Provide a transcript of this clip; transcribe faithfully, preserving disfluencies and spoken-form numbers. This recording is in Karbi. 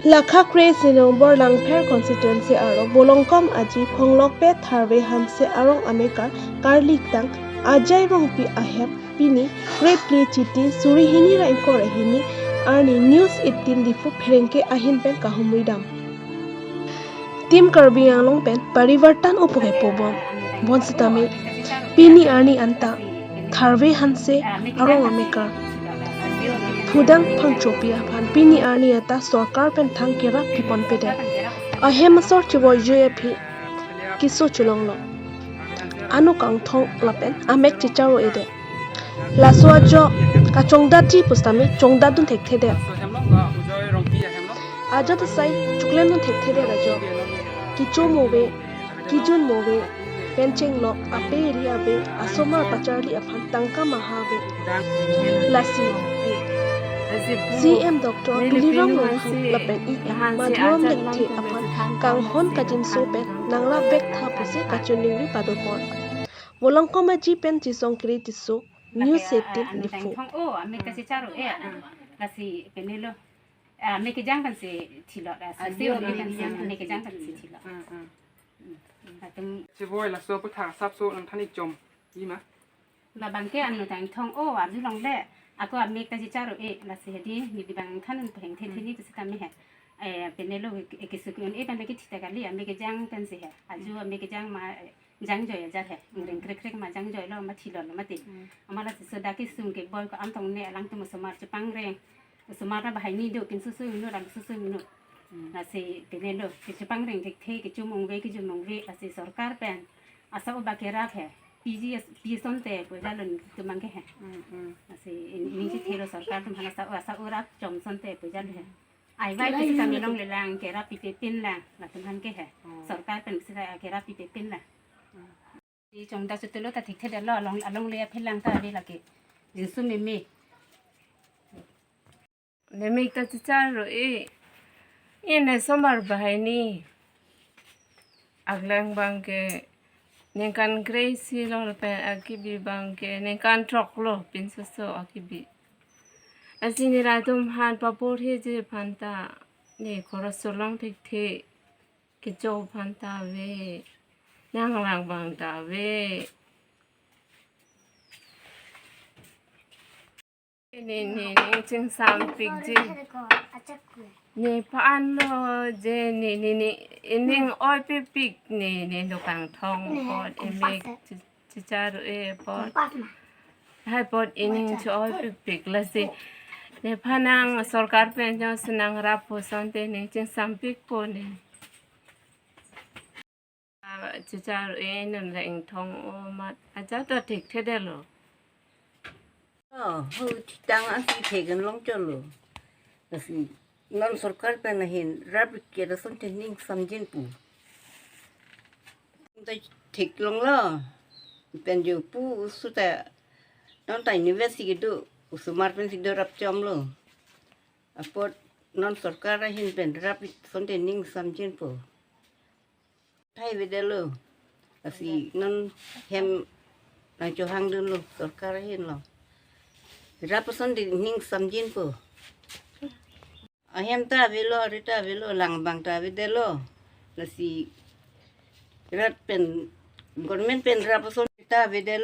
Lakha kre-isi nombor Langpher constituency arlo Volongkom Aji Phonglokpet Tharve Hanse arong amekar karlitang Ajai Rongpi ahem pini kre-phli chiti suri hini ra ingkoi ra hini arni News eighteen Diphu pherangke ahin pen kahumri dam. Team Karbi Anglong pen parivartan upo kepobom. Bonsitame pini arni anta Tharve Hanse arong amekar phudang phangchopi aphan pini arni anta sorkar pen thang kerap piponpedet. Ahem asor chevoi joi aphi keso chelonglo. Ano kangthong lapen amek checharo-edet. Laso ajok kachongdatji pusitame chongdatdun thekthedet. Ajat asai choklemdun thekthedet ajok. Kecho mo ave, kejun mo ave, pen chenglok ape ri ave, asomar pacharli aphan tangka maha ave. Lasi C M Doctor Tuliram Ronghang lapen E M Madhuram Lekthe aphan kanghon kajinso pen nangrap vek tha pusi kachiningri padopon. Volongkom Aji pen Chisong Kiri Tisso, News eighteen Diphu. Thong o, amek ta checharo-e. Lasi penelo. Amek kejang pensi thilo. Lasi amek kejang pensi thilo. Atum chevoi laso aputhak asapso nangthan-ik chom. Ima. Labangke ano tang thong o, arjulongle. Ako amek ta checharo-e. Lasi hedi, neli bang than pahingthe thini pusitame he. Eh, penelo, eh, keso ke-un-e pen lagi thita kali, amek kejang pensi he. Aju amek kejang ma, eh, jangjoi ajat he. Ingring krek krek ma jangjoilo ma thilolo mati. Amat lasi soda kesung keboi ko-an tong ne alangtum osomar chepangreng. Osomar ta banghini do, pinso so inut, alam so so inut. Lasi penelo, kechepangreng thekthe, kecho mo ave, kejun mo ave, lasi sorkar pen asa o ba kerap he. P G S, P S onte pu jalo netum abangke he. Lasi in, ining chethelo sorkar atum aphan asa o, asa o rap chom asonte pu jalo he. Ai bai pusitame longlelang, kerap pipepin lang, latum aphan ke he. Sorkar pen pusita kerap pipepin lang. Di chongdat chotelo ta thekthedetlo, along, alongle aphi lang ta ave lake. Jinsu meme. Nemek ta checharo-e. Ine somar banghini. Aklang abangke ningkan kre-isi lo lapen akibi abangke ningkan throk lo pinso so akibi. Lasi neli atum aphan paporheji aphan ta ne khoros cholong thekthe. Kecho aphan ta ave. Nanglang abang ta ave. Ne, ne, ne, chingsampikji. Nephan lo je, ne, ne, ne, ining oipipik, ne, ne, dokang thong apot, emek che-, checharo-e apot. Hai apot ining che-oipipik lasi. Nephan nang sorkar pen jongsi nangrap asonte ne chingsampikpo ne. Checharo-e non la ingthong o amat ajat ta thekthedetlo. Oh, ho thitang ansi thek-en longchotlo. Lasi non sorkar pen ahin rap ke asonte ning samjinpo. Ta theklonglo. Pen jo pu suta non ta university kedo, osomar pensi dorap chomlo. Apot non sorkar ahin pen rap asonte ning samjinpo. Thai avedetlo. Lasi non hem nangchohangdunlo sorkar ahin lo. Rap asonte ning samjinpo. Ahem ta avelo, ari ta avelo, lang abang ta avedetlo. Lasi rat pen, government pen rap asonte ta avedetlo.